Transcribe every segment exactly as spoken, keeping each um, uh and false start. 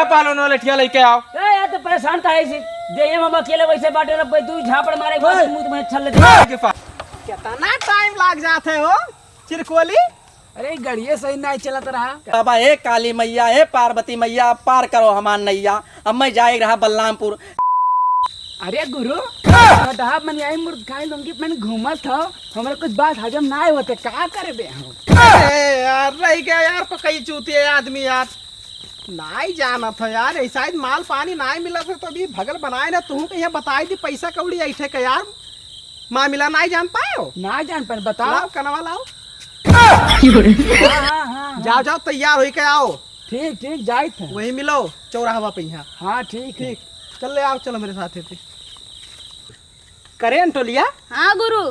पालो नो लठिया लेके आओ। ए, यार, तो परेशान काहे से? देहिया में अकेले वैसे बाटे ना, भाई, तू झापड़ मारे, ओए! मुंह में छल लगे। ओए! के पास। कितना टाइम लाग जात है हो, चिरकोली? अरे, ई गड़िए सही नाहीं चलत रहा। बाबा, हे काली मैया, हे पार्वती मैया, अब पार करो हमार नैया। अब मैं जाए रहा बलरामपुर। अरे गुरु, गधा मन यही मुर्द खाए लूंगी, मन घूमत हो, हमरा कुछ बात हजम नाहीं होते, का करबे हम? अरे यार, रह गया यार, पकई चूतिया आदमी यार। नाहीं जानत हो यार, ऐसा ही माल पानी नाहीं मिलत है तो अभी भगल बनाए ना, तुहू के यहाँ बताई दी पैसा कौड़ी ऐठे के यार, मामिला नाहीं जान पाए हो? ना जान पाए, बताओ। लाओ, कनवा लाओ। हाँ, हाँ, हाँ, हाँ। जाओ, जाओ, तैयार होई के आओ। ठीक, ठीक, जाइत है। वही मिलो, चौराहवा पे यहाँ। हाँ, ठीक है। ठीक, चल ले आओ, चलो मेरे साथ है। करें टोलिया? हाँ गुरु।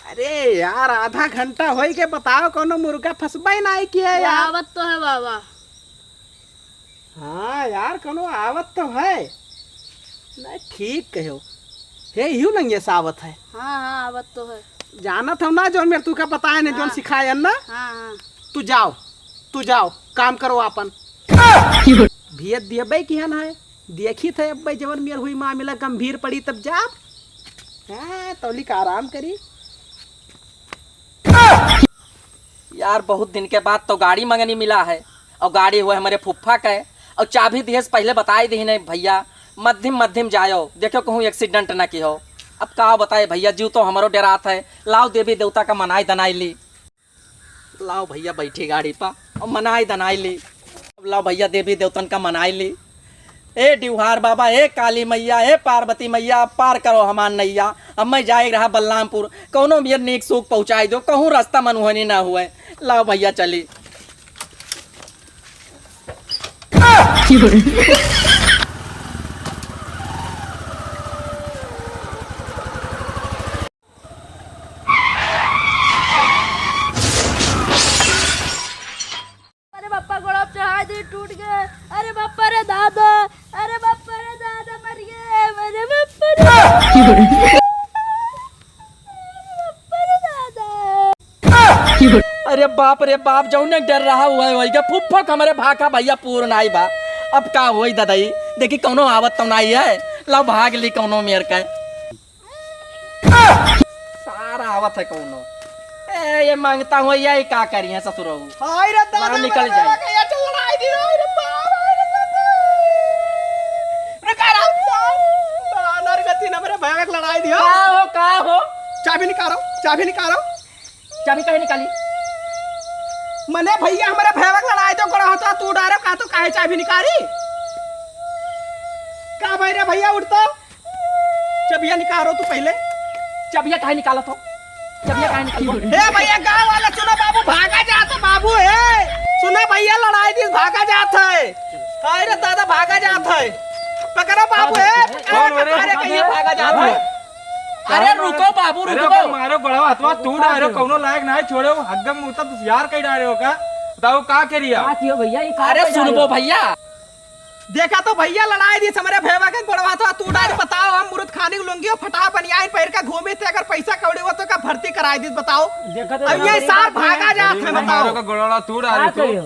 अरे यार, आधा घंटा होई के बताओ, कोनो मुर्गा फंसबे नाहीं किया वो यार। आवत तो है बाबा। हाँ यार, कोनो आवत तो है। नहीं, ठीक कहो। हे, इहू नंगे से आवत है। हाँ, हाँ, आवत तो है। जानत हम ना, जौन मेरे तू का बताए ने, जौन हाँ। सिखाए ना। हाँ, हाँ। तू जाओ, तू जाओ, काम करो आपन। भियत दिए बे किहन है, देखी थे अब भाई, जवन मेर हुई मामिला गंभीर पड़ी तब जाब। हाँ, तौली का आराम करी। यार, बहुत दिन के बाद तो गाड़ी मंगनी मिला है, और गाड़ी हुआ हमारे फुफ्फा का है, और चाबी दिए से पहले बताई दी नहीं भैया, मध्यम मध्यम जायो, देखो कहूँ एक्सीडेंट ना की हो। अब का बताए भैया, जीव तो हमारो डरात है। लाओ देवी देवता का मनाई दनाई ली। लाओ भैया बैठी गाड़ी पा और मनाई दनाई ली। अब लाओ भैया देवी देवतन का मनाई ली। ए डिउहार बाबा, ए काली मैया, ए पार्वती मैया, अब पार करो हमार नैया। अब मैं जाए रहा बलरामपुर, कौनो भी नीक सूख पहुँचाई दो, कहूँ रास्ता मनोहनी ना हुए। लाओ भैया चली। अरे बाप्पा, गोड़ा चढ़ाई दी, टूट गए। अरे बाप्पा रे दादा, अरे बाप्पा रे दादा, मर गए, अरे बाप्पा रे। बाप्पा रे दादा। अरे बाप रे बाप, जौने डर रहा हुआ है वही के फुफ्फक हमरे भाखा भैया पूर्ण आई बा। अब का होई ददाई, देखी कौनो आवत तो नाहीं है, लाओ भाग ली कौनो मेर के। सारा आवत है कौनो। ए, ये मांगता हूँ, ये का करी है ससुरऊ? हाय रे दादा, ना निकल मेरे जाए। भैया के ये चल लड़ाई दी, हाय रे बाप, हाय रे दादा। रे का राम साहब, ना नरगति ना मेरे भैया के लड़ाई दियो। का हो, का हो? चाबी निकालो, चाबी निकालो। चाबी काहे निकाली? मने भैया हमारे भैया के लड़ाई तो करो होता, तू डारो का तो काहे चाबी निकाली? का भाई रे भैया उठ तो। चबिया निकालो तू पहले। चबिया काहे निकालत हो? चबिया काहे निकालत हो? ए भैया, गाँव वाला सुनो, बाबू भागा जात है, बाबू, ए। सुनो भैया, लड़ाई दिस भागा जात है। हाय रे दादा, भागा जात है। पकड़ो बाबू, ए, पकड़ो, कौन हो रे? पकड़ो, कहिए भागा जात है। अरे रुको बाबू, अरे रुको। ओकर मारो गोड़वा हथवा तू डारो, कौनो लायक नाहीं छोड़े, हगम मुता तू यार कहीं डारे हो का? बताओ का करिया? का कियो भैया, ये का अरे कह रहे सुनबो हो? भैया, देखा तो भैया लड़ाई दिस हमरे भैया के गोड़वा तो तू डाल, बताओ हम मुरुद खानी लुंगी और फटा बनियान पहिर के घूमी थे, अगर पैसा कौड़ी हो तो का भर्ती कराई दिस बताओ। देखा तो अब ये सार भागा जात है, बताओ। मारो का गोड़वा तू डाल का तू। कहियो?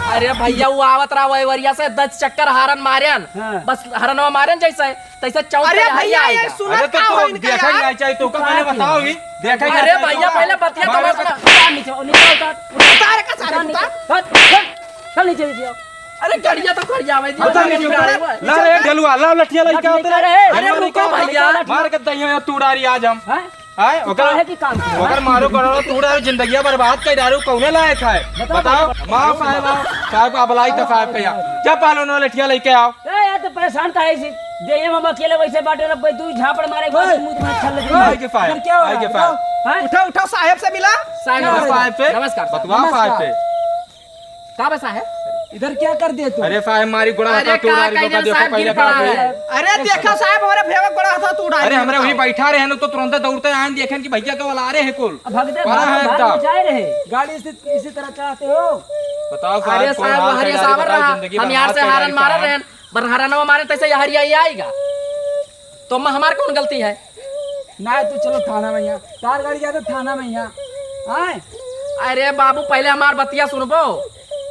अरे भैया वो आवत रहा वही वरिया से दस चक्कर हारन मारन, हाँ। बस हरनवा मारन जैसे तैसे चौक अरे पे भैया, ये आएगा। सुनत अरे तो का तू हो इनका देखा ही यार? नहीं चाहिए, तो का मैंने बताओ ही, देखा ही अरे नहीं चाहिए भैया, तो का? पहले बतिया तो मारो मत का सुना। उतार नीचे, नीचे उतार, उतार। उतार का सारे उतार नीचे, उतार। हट, चल नीचे, नीचे आओ। अरे गड़िया तो खड़िया आवे जी, उतार नीचे, नीचे उतार। आवे। ला रे ढलुआ, ला लठिया लइका उतार। अरे अरे रुको भैया। मार के दइयो तू डारी आज हम। हैं? हैं? ओकर काहे की काम किया? ओकर मारो करो तू डारी जिंदगिया बर्बाद कर डारू कौने लायक है? बताओ, बताओ। बताओ। माँ साहब, साहब का भलाई का साहब का यहाँ। जा पालो नो लठिया लइके आओ। ए, यार, तो परेशान काहे से? देहिया में अकेले वैसे बाटे ना, भाई, तू झापड़ मारे, ओए! मुंह में छल लगे। ओए! आइए साहब, इधर क्या हो रहा है? आइए साहब। बताओ। हैं? उठाओ, उठाओ, साहब से मिला। साहब, क्या हो रहा है? साहब से, नमस्कार, साहब। बतवाओ नमस्कार। साहब से। का बा साहब? इधर क्या कर दिए तू? अरे साहब, हमारी गोड़ा अरे, हाथ तोड़ का डाली, कह तो दिया देखो, साहब, पहले गिर पड़ा का है। है। अरे, देखा साहब, हमारे भैया गोड़ा हाथ तोड़ डाली, अरे, हमरे बताओ। वही बैठा रहे हैं, तो तुरंत दौड़ते आए, देखें कि भैया के वाला आ रहे हैं कुल। अब भग दे, बड़ा भाग, है भाग, एकदम। मचाए रहे। गाड़ी से इसी तरह चलाते हो? बताओ साहब, अरे कौन साहब, हाल हरिया कैसे सावर बताओ, रहा, जिंदगी हम यार बर्बाद से कर हारन डाली मारे साहब। रहे हैं। बरहरा नवा मारे तैसे यहरिया ही आएगा, तो म-, हमार कौन गलती है? ना, तू चलो थाना में यहाँ, तार गाड़ी जाते थाना में यहाँ। आए? अरे बाबू, पहले हमार बतिया सुनबो।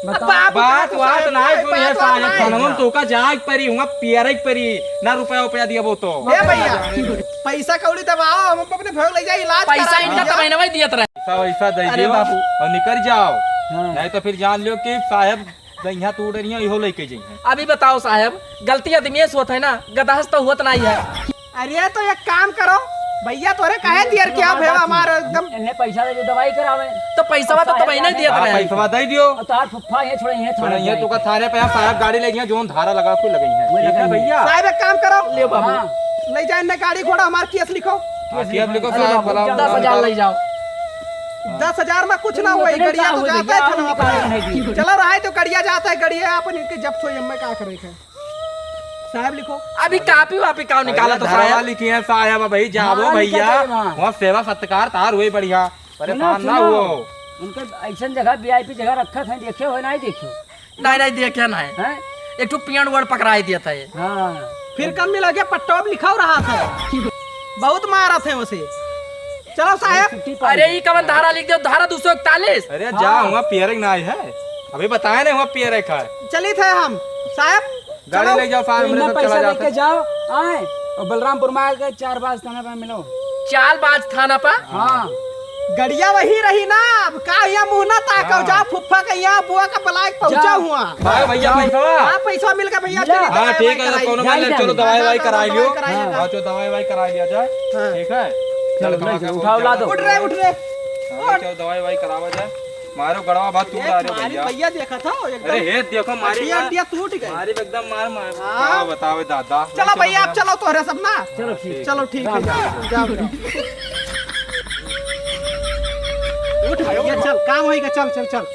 बाबू, बात बात वात साहब, नाहीं सुनी है बात साहब, वात नाहीं। खनवन तो का जाए के परी, हुआ पियरे के परी, ना रुपया उपया दिया वो तो। ए भैया, पैसा कौड़ी तब आओ, हम अपने भोग ले जाए, इलाज पैसा कराए इनका भैया। तब इनवाई दियत रहे। पैसा वैसा दे अरे दियो बाबू। और निकल जाओ। हाँ। नहीं तो फिर जान लियो कि साहब जइहा तू डरिया, इहो लेके जइहा। अभी बताओ साहब, गलती आदमी से होत है ना, गदहस तो होत नाहीं है। अरे तो एक काम करो भैया, तोरे काहे दियर किया भेवा हमार एकदम। इन्हें पैसा दे दो, दवाई करावे। तो पैसा तो तब इन्हें दियत हाँ, रहे। पैसा दे दियो। और तार फुफ्फा ये छोड़े, ये छोड़े छोड़े, ये जाए। तो का थारे पे यहाँ साहब गाड़ी ले गया, जोन धारा लगा के लगे हैं। वही ठीक है लगे हैं। भैया। साहब एक काम करो। ले बाबू। हाँ। ले जाए इन्हें गाड़ी घोड़ा, हमार केस लिखो। हाँ, केस लिखो अरे साहब, बाबू, भला दस हजार ले जाओ। दस हजार में कुछ ना हुआ, इतने गड़िया का तो हो जाता गया, है थाना निकाल पर। नहीं दी। चलो रहा है तो गड़िया जाता है, गड़िया अपन इनके जब्त हो, मैं का करे है। साहब लिखो। अभी कापी वापी का निकाला अरे तो साहब। धरवा लिखी है साहब, भाई जाबो हाँ, भैया। निकल जाए वहाँ। वहाँ सेवा सत्कार तार हुई बढ़िया, सुनो, परेशान ना सुनो। हुओ। उनके ऐसन जगह वीआईपी जगह रखत है, देखे हो नाहीं देखे? नाहीं, नाहीं देखे नाहीं। हैं? एक ठो पियन वर्ड पकड़ाई दिया था ये। हाँ। फिर कम मिला के पट्टो में लिखा रहा था। बहुत मारा थे उसे। चलो साहब। छुट्टी पा अरे, गए। ई कवन धारा लिख दो, धारा दो सौ इकतालीस। अरे, हाँ। जा, वहाँ पियरे के नाहीं है। अभी बताए नहीं, वहाँ पियरे का है। चली थे हम। साहब, गाड़ी चलो। ले जाओ, साहब, हमरे इतना सब पैसा चला लेके जाता। जाओ, आए, और बलरामपुर में आके चालबाज थाना पे मिलो। चालबाज थाना पे? हाँ। गड़िया वही रही ना, अब का यहाँ मुँह ना ताको, हाँ। जाओ फुफ्फा के यहाँ बुआ का बुलाए के पहुँचा जाओ। हुआ। भाई, भैया, पैसा? हाँ, पैसा मिल गया भैया, मिला। चलिए, हाँ, दवाई ठीक है, वाई तो कौनो कराई। बात नहीं, चलो, दवाई वाई कराई लियो। दवाई कराई हाँ, लियो। हाँ, चलो, दवाई वाई कराई लिया जाए। हाँ। ठीक है? चलो, चलो, कमा ले के जाओ, बहुत उठाओ, ला ज्यादा दो। उठ रे, उठ रे। हाँ, उठ। चलो, दवाई वाई करावा जाए। मारो गड़वा बात तू ए, उड़ा रहे मारी भैया। भैया देखा था, एकदम अरे, हे, देखो, मारी हड्डियाँ, बात। हड्डियाँ टूट गए। मारी एकदम मार, मार। हाँ। का बतावे दादा। चलो भैया, आप चलो तोहरे सब ना। चलो, ठीक। चलो, ठीक है, जाओ, जाओ, जाओ। उठ भैया, चल, काम होइगा, चल, चल, चल।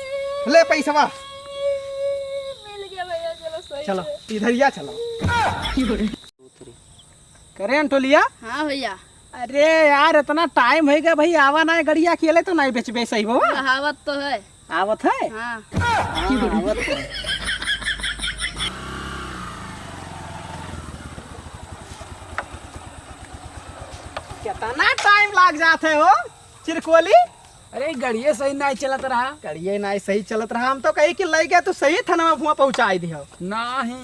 ले पैसवा। मिल गया भैया, चलो, सही चलो, है। इधर या चलो। करे अंटोलिया? हाँ भैया। अरे यार, इतना टाइम होइगा भाई, आवा ना है, गड़िया अकेले तो नाहीं बेचबे, सही बाबा? आवत तो है। आवत है? हाँ। हाँ, आवत है। कितना टाइम लाग जात है हो, चिरकोली? अरे, गड़िये सही नाहीं चलत रहा। गड़िये नाहीं सही चलत रहा, हम तो कही कि लइ गए तो सही थाना में हुआ पहुँचाई दियो। नाहीं।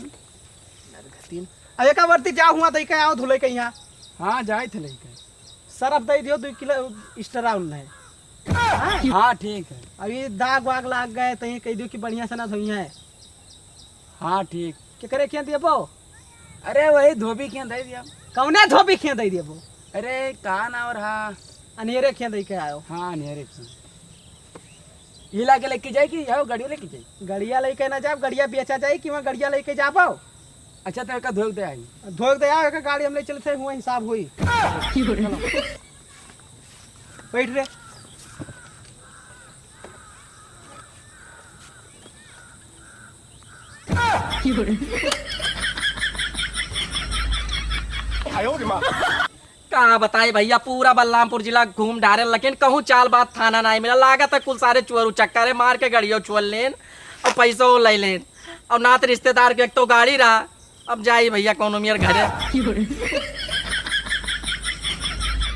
अब एका वर्ती जाओ हुआ दई के आओ धुले के यहाँ। हाँ, जाए थे लेके। सरफ दई दियो, दो किलो extra उन्हें। हाँ, ठीक है। अभी दाग वाग लाग गए तो ये कह दियो कि बढ़िया से ना धोई है। हाँ, ठीक। केकरे खें देबो? अरे, वही धोबी खें दे दिया। कौने धोबी खें दे देबो? अरे, का नाव रहा? अनेरे खें दे के आयो। हाँ, अनेरे खें। ये लाके लेके जाए कि यहो गड़िया लेके जाए? गड़िया लेके ना जाब, गड़िया बेचा जाए कि वहाँ गड़िया लेके जाबो? अच्छा, तो एका धोए दे आई। धोए दे आओ, एका गाड़ी हम ले चलते हैं, हुआ हिसाब हुई। चलो। बैठ रे। का बताई भैया, पूरा बलरामपुर जिला घूम डारे, लेकिन कहूँ चालबाज थाना नाहीं मिला। लागत है कुल सारे चोर उचक्का रे, मार के गड़ियो चोर लेन और पैसो ले लेन। और नात रिश्तेदार के एक तो गाड़ी रहा, अब जाई भैया कौनो मेर घरे।